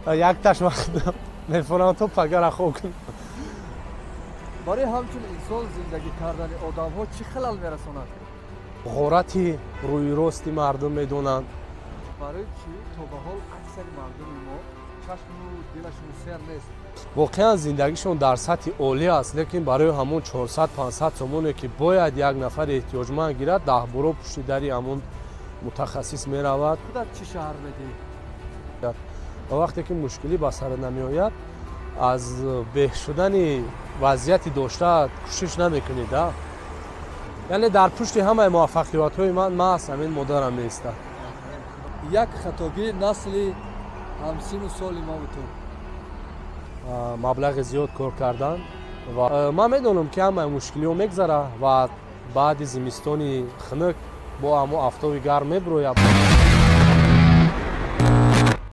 Якташ мефурам, то пагара хоб кунам. Барои ҳамчун инсон зиндагӣ кардани одамҳо чӣ халал мерасонад? Ғорати рӯи рости мардум медонанд. Барои чӣ то ба ҳол аксари мардуми мо чашму дилашон сер нест? Воқеан, зиндагишон дар сатҳи олӣ аст, лекин барои ҳамон 400-500 сомоне, ки бояд як нафари эҳтиёҷманд гирад, 10 боро пушти дари ҳамон мутахассис меравад. Худат чӣ шарҳ медиҳӣ? Ва вақте ки мушкилӣ ба сар намеояд, аз беҳ шудани вазъияти дошта кӯшиш намекунед. А яъне дар пушти ҳамаи муваффақиятҳои ман маҳз ҳамин модарам меистад. Як хатогии насли ҳамсину соли маву ту? Маблағи зиёд кор кардан. Ва ман медонам, ки ҳамаи мушкилиҳо мегзара ва баъди зимистони хунук бо ҳамо афтоби гарм мебирояд.